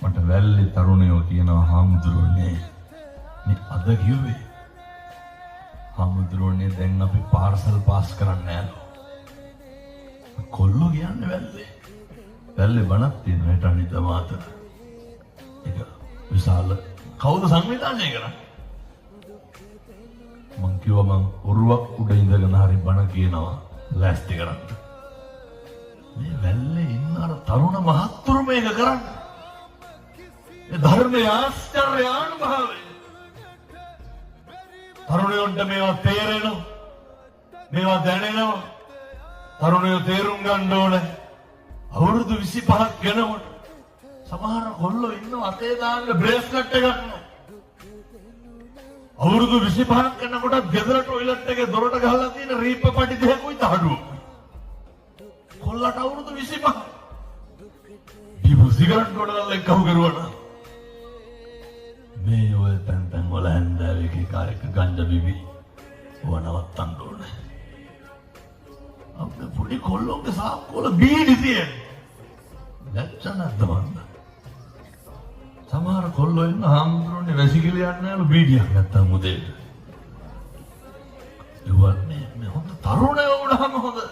මට වැල්ලේ තරුණයෝ කියනවා, හාමුදුරුවනේ, මේ අද කිව්වේ, හාමුදුරුවනේ, දැන් අපි පාර්සල් පාස් කරන්න යනවා. කොල්ලෝ කියන්නේ වැල්ලේ. වැල්ලේ බණක් තියෙනවා හෙට අනිද්දා මාතර. ඒක විශාල, කවුද සංවිධානය කරන්නේ? මං කිව්වා මං ඔරුවක් උඩ ඉඳගෙන හරි බණ කියනවා, ලෑස්ති කරන්න. මේ වැල්ලේ ඉන්න අර තරුණ මහත්තුරු මේක කරන්නේ. මේ ධර්මයේ ආශ්චර්ය ආනුභාවය. තරුණයන්ට මේවා තේරෙනවා. මේවා දැනෙනවා. තරුණයෝ තේරුම් ගන්න ඕනේ. අවුරුදු 25ක් වෙනකොට සමහර කොල්ලෝ ඉන්නවා අතේ දාන්න බ්‍රේස්ලට් එකක් නෑ. අවුරුදු 25ක් වෙනකොට ගෙදර ටොයිලට් එකේ දොරට ගහලා තියෙන රීප්ප පටි දෙකකුයි තහඩුවකුයි. කොල්ලට අවුරුදු 25. බීපු සිගරට් ගොඩනල් එක්ක අහු කරුවා නම් මේ ඔය තැන් තැන් වල හැන්දෑව එක එක එක ගංජා බිබි ඕව නවත්තන්න ඕනේ. අපේ පොඩි කොල්ලොන්ගේ සාක්කුවල බීඩි තියෙන්නේ. ලැජ්ජ නැද්ද මන්ද? සමහර කොල්ලෝ ඉන්න, හාමුදුරුවනේ, වැසිකිලි යන්න යනු බීඩියක් නැත්තම් උදේට. ඒවත් මේ මේ හොඳ තරුණයෝ වුණාම හොඳ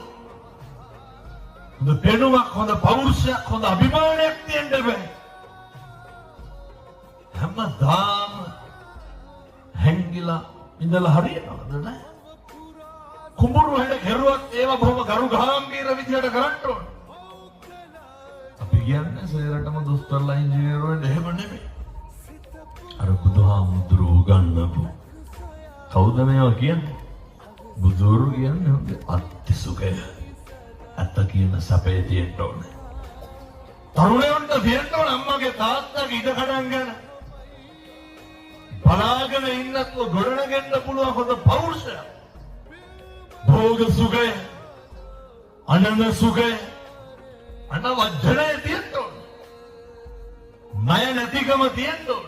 හොඳ පෙනුමක්, හොඳ පෞරුෂයක්, හොඳ අභිමානයක් තියෙන්න බෑ. හැමදාම හැංගිලා ඉඳලා හරියනවද නෑ? කුඹුරු වැඩ කෙරුවත් ඒවා බොහොම ගරු ගාම්භීර විදියට කරන්න ඕන. අපි කියන්නේ සේරටම දොස්තරලා ඉංජිනේරු වෙන්න එහෙම නෙමෙයි. අර බුදුහාමුදුරුවෝ උගන්වපු, කවුද මේවා කියන්නේ? බුදුරු කියන්නේ හොඳ අත්ති සුඛය. ඇත්ත කියන සැපේ තියෙන්න ඕනේ. තරුණයන්ට තියෙන්න ඕන අම්මගේ තාත්තගේ ඉඩ කඩම් ගැන බලාගෙන ඉන්නත්ව ගොඩනගෙන්න පුළුවන් හොඳ පෞරුෂයක්. භෝග සුඛය, අනන සුඛය, අනවජ්ජනය තියෙන්න ඕන. ණය නැතිකම තියෙන්න ඕන.